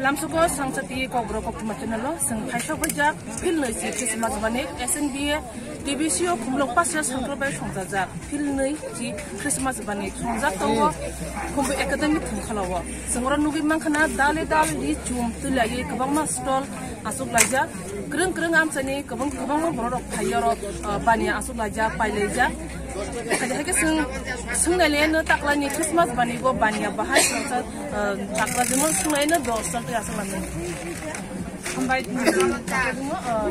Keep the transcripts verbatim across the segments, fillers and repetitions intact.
Amsuko sangchati kokborok koktwma channel o chwng phaisok baijak philnwi si Christmas bani S N B A T B C o khumlok pasya sangkro bai songchajak philnwi si Christmas bani songjak tongo Khumbu Academy thungkhalao. Chwng oro nugwi mankha na dale dal ri chum twilaiwi kwbangma stall aswk laijak. Kwrwng kwrwng amchaini kwbang kwbangma borok rok phai oro, ah, baniya aswk laijak, pai laijak. Hai hai khe swng, swng nai le no taklai ni Christmas bani bo baniya bahai swng sa, ah, takla jemon swng nai no dos tal te aswk nai. Hambai, ah,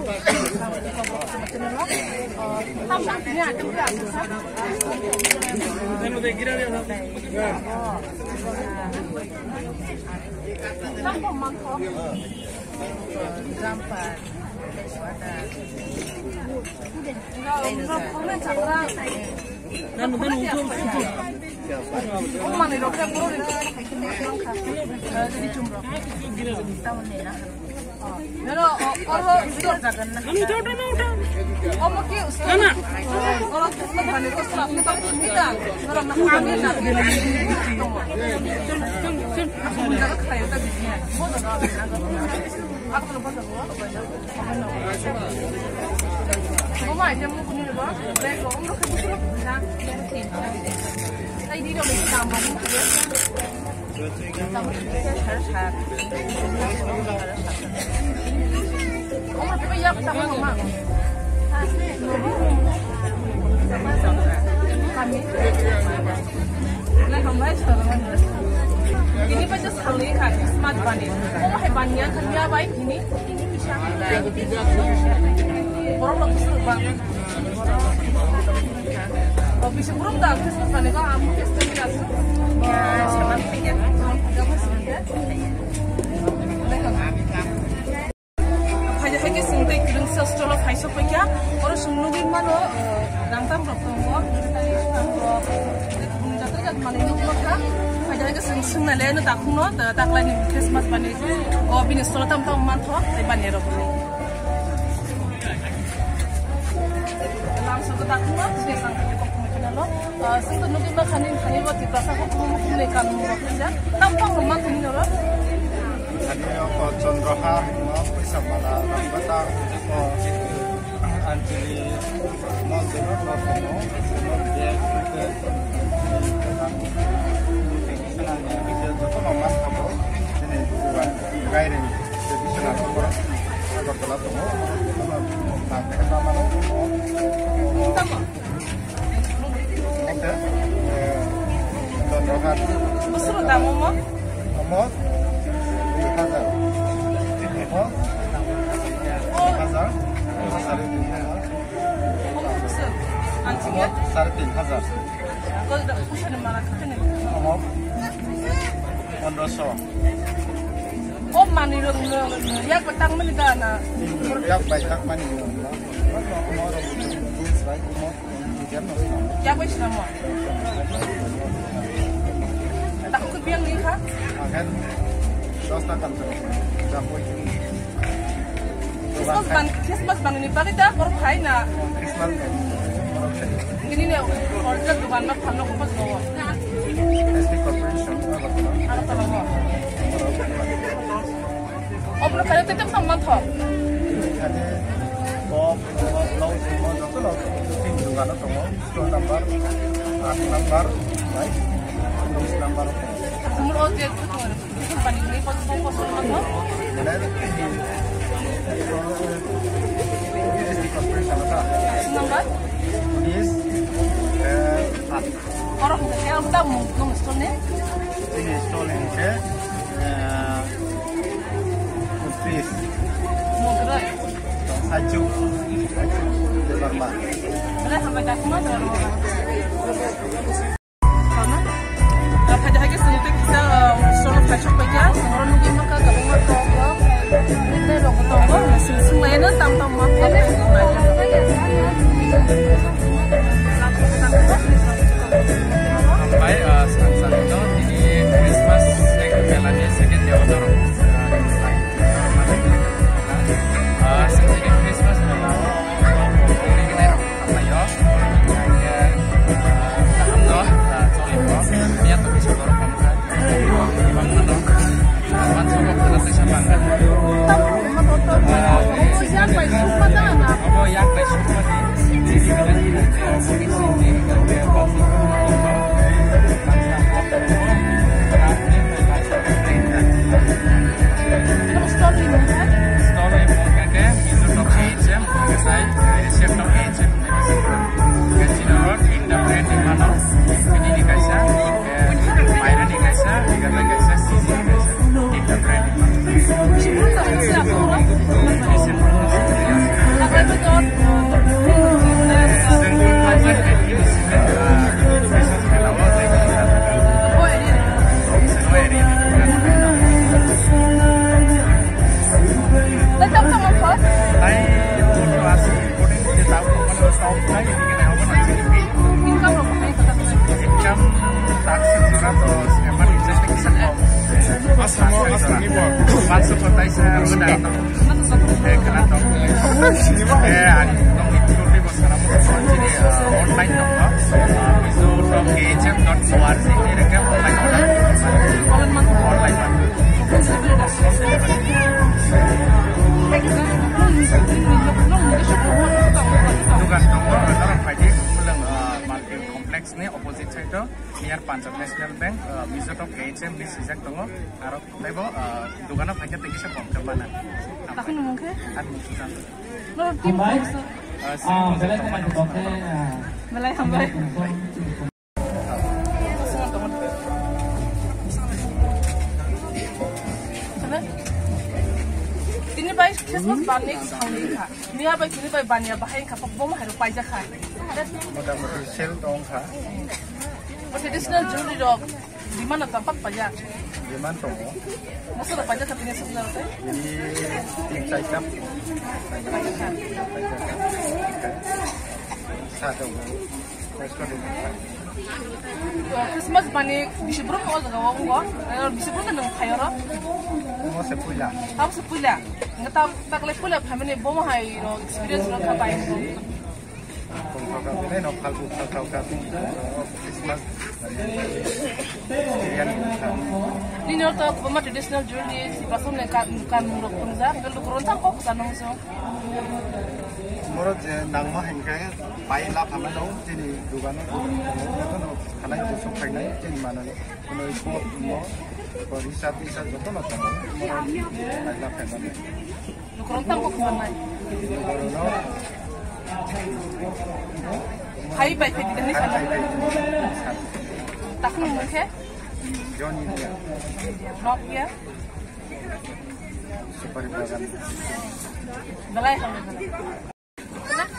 Ini paja salai kha, smart bani. Omo hai bani ya, kan ya bai ini. Borok rok kusuk bang. Oh, bisa burung dah, Christmas bani kau, amu Christmas ni dah. Ya, sama punya. Hai, hai, ke sing tei kwrwngsa stolo phaisok paikha. Oro chwng nugwi mano, eh, rangtam rok tongo, tei swkang rok, tei kwbangma jat jat manwi nukjakha. Hai, hai, ke sing, swng nai le no takhukno, ta-, taklaini Christmas bani, o bini stolo tam tam mantho, tei bani rok. Lam soko takhukno, swkang rok, eh, swkang nugwi mankha ni thani bo Tiprasa kok kumui kumui kanmung rok kisa. Tam tam rok mantho ni oro. Ani o Chandrohar, no, Puisa Mala, Rambata, o, Anjali, no, Zero, no, no, no, joto no mas kabo, ini bukan gairi, traditional ko, Agartala tongo, Tamo. Oke. Eh, Chandrohar. Busur damo mo? Omo, dui hajar. Omo, dui hajar. Omo, sare dui hajar. Omo, busur. Anjing ya? Omo, sare tin hajar. Kau dah pusing mana kau ni? Omo, pondroso. O manwi rok no yak bai tang mani da na? Yak bai tang mani no. Yak bai sinamo. Takhuk biang ni kha? Akan dos takam tu. Yak bai. Christmas ban, Christmas ban ni bagwi da borok khai na. Christmas ban. Ini ne original dukan ma phalno ko bawo. S T Corporation, Agartala. Agartala mo. Obro khai te tem samman tho. Khade, top, blouse, mo joto lo. Tin dukan tongo. Store number, aat number, right? Unis number. Umur o je. Bani ni pos pos pos. Number? Unis, eh, aat. Orang yang tahu mungkin store ni. Ini store ni ke, eh, unis. Mungkin. Saju. Saju. Berapa? Ada sampai dah semua. Hai, hai, ke sini kita, eh, solo fashion paikha, solo nugwi mankha, kwbangma tok rok, tei rok tongo, sing sing laino, tam tam ma. Hai, eh, sing sing laino, ini Christmas, eh, melani second day, eh, Christmas, eh, Christmas, Obo yak bai sukma di. Stall ni mung khe Mizo Talk K H M, Asian Talk K H M. Kaisa India brand ni mano, bini ni kaisa. Mairani kaisa, Meghalaya kaisa, C C kaisa, tinta brand. Income rok Asamo, asamo ni bo. Masuk kota isa, udah. Eh, kenal tong. Eh, ani tong itu ni bos, karena mau sendiri, eh, online tong, no? Eh, itu tong K H M dot O R G, ini rekam online, online. Online, man. Dukan tong, orang pakai, pulang, eh, market complex ni opposite side to. Near Punjab National Bank, uh, Mizo Talk K H M ni sijak tongo, aro teibo, uh, dogano phaikhe tei kisa kom khe mana. Takhwni mung khe? Ani mung khe. No, team hambai. Uh, ah, belai hambai. Belai hambai. Tini bai Christmas bani sangni kha. Niya bai tini bai baniya bahai kha, bo mahai rok paijak kha. Mota moti sale tong kha. Traditional jewelry rok demand no tampak paijak. Demand tongo. Masa rok paijak kha tini sukla rok. Ini tin chai kap. Sa tongo. Christmas bani bisi brum o jaga o ngo, bisi brum nang phayo ro. Mo se puila. Abo se puila. Nga ta taklai puila family bo mo hai ro experience ro kha bai. Tongthok ka bini no phalgu phalthok ka Christmas experience. Nini orto bo ma traditional jewelry si pasam ne kan kan rok pungja, bel du kron ta kok kan nong so. Moro je nangma hinkhe pai la phamai dong, chini dugano jotono khanai je sok phainai, chini manani, kono iko mo, ko risa tisa jotono tongo, moro pai la phamai. Lukurok tamo khumannai. Lukurokno. Hai bai khe bidani sana. Takhum mungkhe? Johnny dia. Nok dia. Supari bagan. Belai hambai.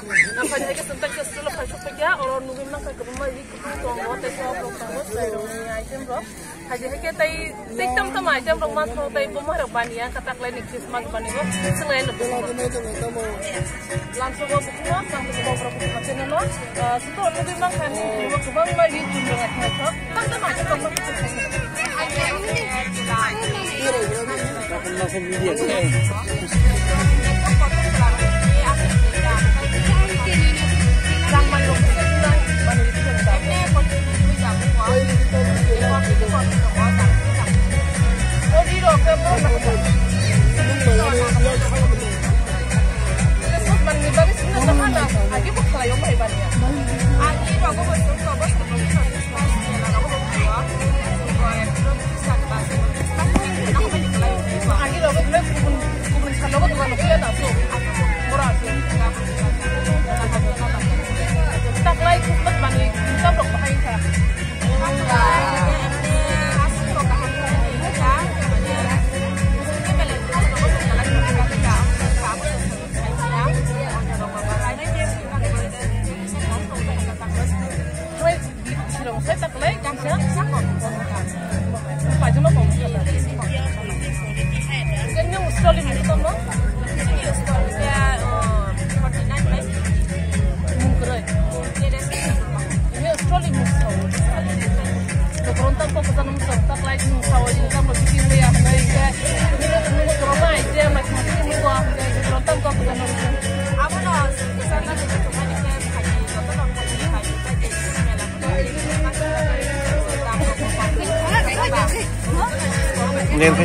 Nang pai hai ke sentak ke sulo pai sok ya, oro nugui mang kai kebama ri kutu tong, o tei sa blok tong, sai rok ni item rok. Hai hai ke tei, tei tam tam item rok man thong, tei boma rok bani ya, katak lai ni Christmas bani rok, sengai no boma rok. Lam so go bukuma, sam so go bukuma, channel no, ah, suto nugui mang kai ni, boma kubang mai ri tun rok athai thok. Ani rok le kubun, kubun salo ko dukan ko ya na so. Mora so. Taklai khukmat mani, tam rok bahai kha. Sirong sai taklai kaisa. Paijama kong. Kenya Australia ni tamo? Mungkrai. Ini Australia mungkrai. Koronta ko kota nung sa taklai nung sa wajin tamo bikin ya. Ini nung koronta aja mas mas ini gua. Koronta ko kota nung sa. Abo no sana kita cuma di sini. Neng khe.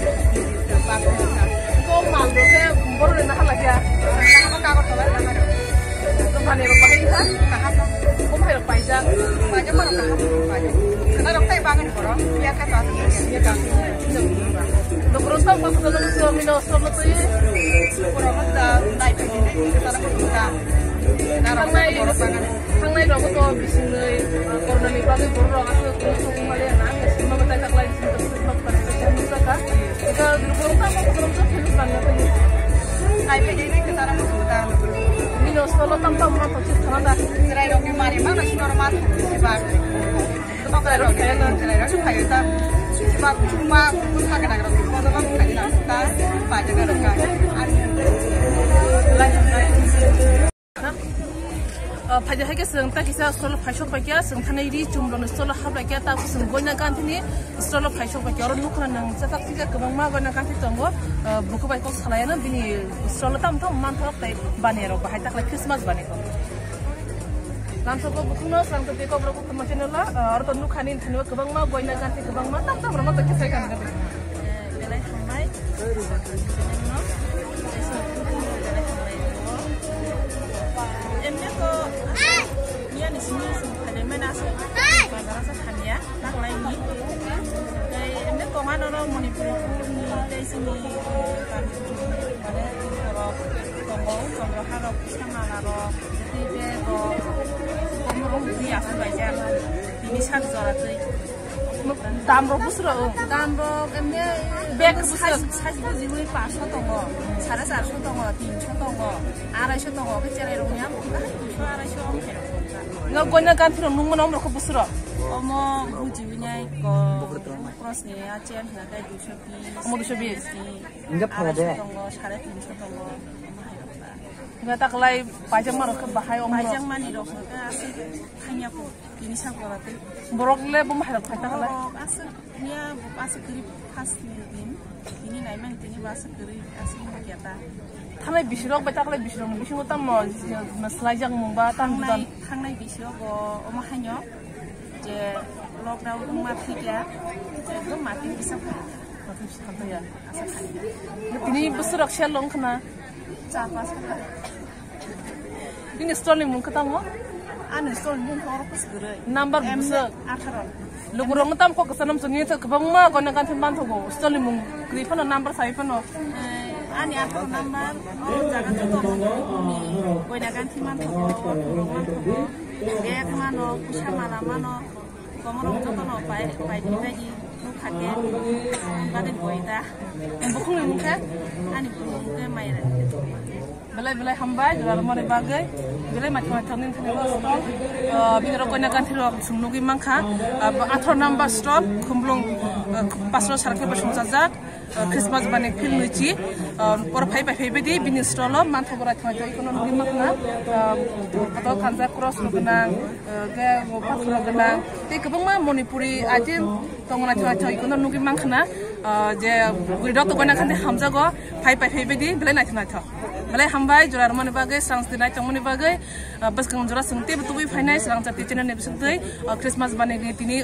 Ko mal do ke boro le na hala kya. Ka ha ka ko thala na ha. Ko bani ro pai ha ka ha. Ko mai ro pai ja. Pai ja ma ro ka ha pai ja. Na ro tai ba ngi boro. Ya ka ta ya ka. Do boro sa ko ko lo so mi no so lo to ye. Boro ma da dai pe ni ka ta ko ta. Na ro ko boro ba ngi. Thangnai rok to bisingni, ah, corona ni bagwi borok rok aswk tong tong mali na, ang sima batai taklai bising tong tong tong tong tong tong tong. Ika lukurung tamo lukurung to philip bang na tong. Ai pe dei ke tara mo ta. Mino solo tam tam ma to chis khana da. Serai rok ni mari ma na sino ma to si ba. Serai rok ni serai rok si ba. Chuma ku sa ka rok ko ba ka na ta. Ba ka rok ka. Ani. Ah, phaidi hai khe chwng ta kisa stall o phaisok pai kya, chwng thanai ri chum rok ni stall o hap lai kya, ta chwng Goina Gandhi ni stall o phaisok pai kya, oro nukha nang chatak tija kwbangma Goina Gandhi tongo, ah, buku bai kok salai ano bini stall o tam tam man thok tei bani rok bahai taklai Christmas bani kok. Lamsok o bukhuk no swrang twi kok rok tongma channel o, ah, oro to nukha ni thani o kwbangma Goina Gandhi kwbangma tam tam rok no tei kisa kami. Belai hambai. Emne to, miyani simi simi khale mena se bazar sa thania, taklai ni. Tei emne to mano ro Manipuri ni, tei simi, eh, kami mane ro tongo, Chandra Haro, Samala ro, tei be ro, komo ro bui asu bai ja, tini sak jora tei. Dam rok busuro, o. Dam rok emne bag busuro. Size, size bo jiwi paanch sho tongo, sare char sho tongo, tin sho tongo, arai sho tongo, ke cherai rok ni am, duisho, arai sho am khe. Nga Goina Gandhi rok nung mano omrok busuro. Omo bujiwi nai ko cross ni a chain na kai duisho bis. Omo duisho bis. Arai sho tongo, sare tin sho tongo. Nga taklai paijakma rok khe bahai omrok. Paijakma ni rok khe aswk thangya ko. Tini sak jora tei. Borok le bo mairok phai ta kala. Borok aswk niya, bo aswk kwrwi first ni din. Tini naimani tini bo aswk kwrwi aswk ma kya ta. Thanai bisirok bai ta kala bisirok ni bisingo tamo, ma swlaijak mung ba tam. Thangnai, thangnai bisirok bo omo haino je lockdown wngma thikya, ekdom mating kisa phai. Mating kisa phai ya. Aswk khaina. Tini bwswrok sel long khna. Chapa sa. Nini store ni mung khe tamo? Ani store ni mung khe oro kwswk kwrwi. Number bwswk? Atharo. Lukurok no tam kok kwsa nam chwngwi kwbangma Goina Gandhi manthogo. Store ni mung kwrwi phano number sai phano. Eh, ani atharo number, o jaga joto ni Goina Gandhi manthogo, manthogo. Bag mano, kusa mala mano. Komorok jotono pai, pai, pai di, pai di, nuk kha khe, bade koi da. Bukhung ni mung khe? Ani bukhung mung khe Maira. Belai belai hambai, jora rwmani bagwi. Belai maithok maithok ni thani bo stol. Ah, bini rok Goina Gandhi rok chwng nugwi mankha. Ah, bo atharo number stol, Khumlung, ah, Pasro Sarakhe bo songchajak. Ah, Christmas bani phil nui chi, ah, oro phai pai phai bai di, bini stall o manthogo rai thai thai ikono nugwi mankha, ah, kotor kanjak cross rok gwnang, ah, khe pathor rok gwnang, tei kwbangma Manipuri item tongo naithok naithok ikono nugwi mankha, ah, je bwrwi rok to Goina Gandhi hamjago, phai pai phai bai di, belai naithok naithok. Belai hambai, jora rwmani bagwi, swrang sdi nai tongmani bagwi, ah, bwskang jora chwng teibo tubui phainai, swrang jati channel ni bisingtwi, ah, Christmas bani ni tini.